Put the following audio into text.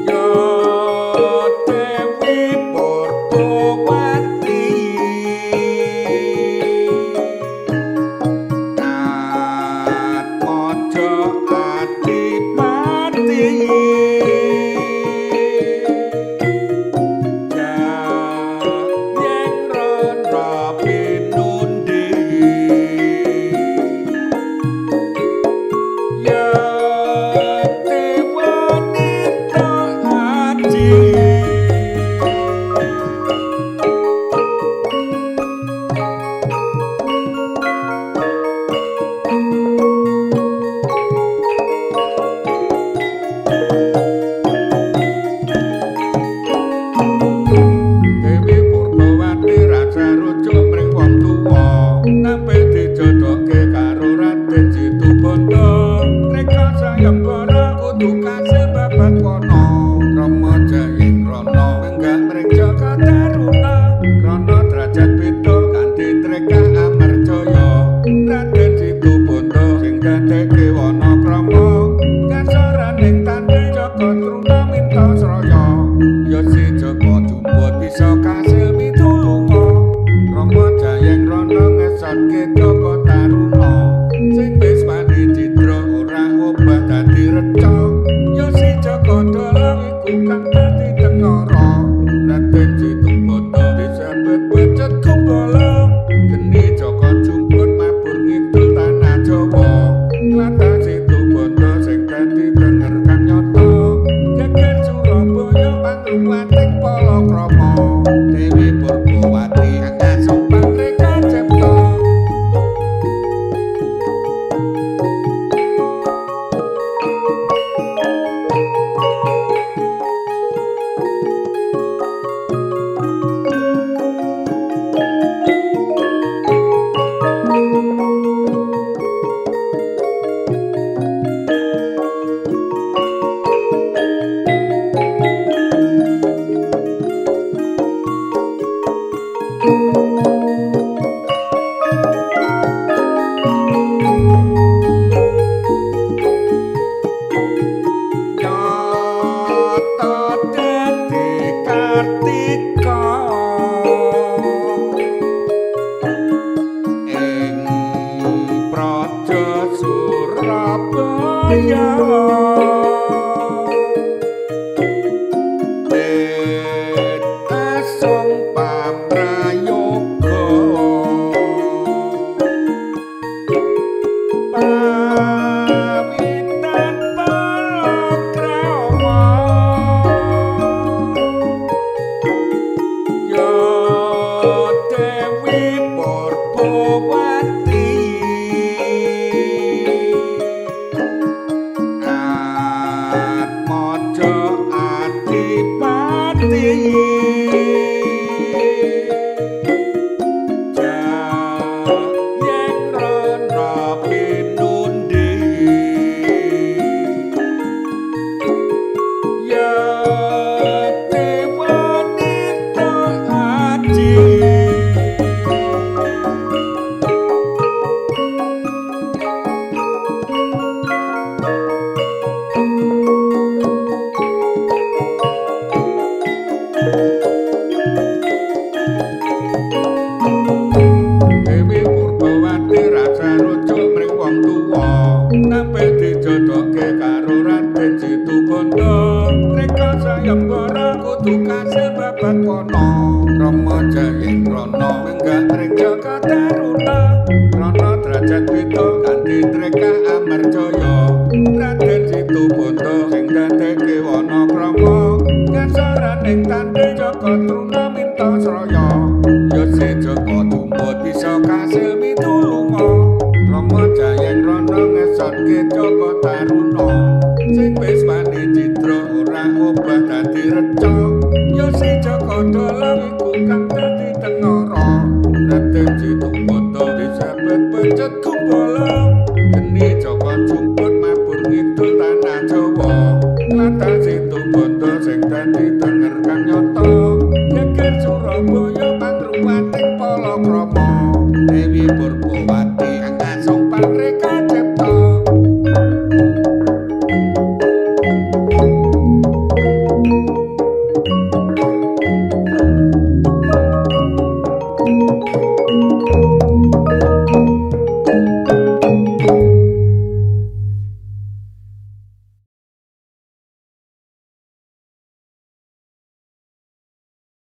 Ya Dewi Purbawati Atmaja Adipati Jayeng Rana pinundi Ya Dewanita Aji. Dewi Purbawati raja rujuk mring wong tuwa nampi dijodohke karo Raden Situbondo. Treka sayembara kudu kasil babat wana. Rama Jayeng Rana menggah mring Jaka Taruna krana derajat beda kanthi Treka Amarjaya. Raden Situbondo sing dadeke wana krama kasoraning tandhe Jaka Truna minta sraya. Ya si Jaka Jumput bisa kasil mitulunga. Rama Jayeng Rana ngesotke Jaka Taruna sing wis wani cidra ora obah dadi reca. Ya si Jaka Dalang iku kang dadi tengara. Raden Situbondo disebut Pecut Kumbala. Geni Jaka Jumput mabur ngidul tanah Jawa. Tlatah Situbondo sing dadi tenger kang nyata. Geger Surabaya pangruwating palakrama. Dewi Purbawati kang asung pangreka cipta. Nyata dadi Kartika ing praja Surabaya. Tet asung paprayoga pawitan palakrama. Ya Dewi Purbawati Atmaja Adipati Jayeng Rana pinundi Ya Dewanita Aji. Dewi Purbawati raja rujuk mring wong tuwa nampi dijodohke karo Raden Situbondo. Treka sayembara kudu kasil babat wana. Rama Jayeng Rana menggah mring Jaka Taruna krana derajat beda kanthi Treka Amarjaya. Raden Situbondo sing dadeke wana krama kasoraning tandhe Jaka Truna minta sraya. Ya si Jaka Jumput bisa kasil mitulunga. Rama Jayeng Rana ngesotke Jaka Taruna sing wis wani cidra ora obah dadi reca. Ya si Jaka Dalang iku kang dadi tengara. Raden Situbondo disebut Pecut Kumbala. Geni Jaka Jumput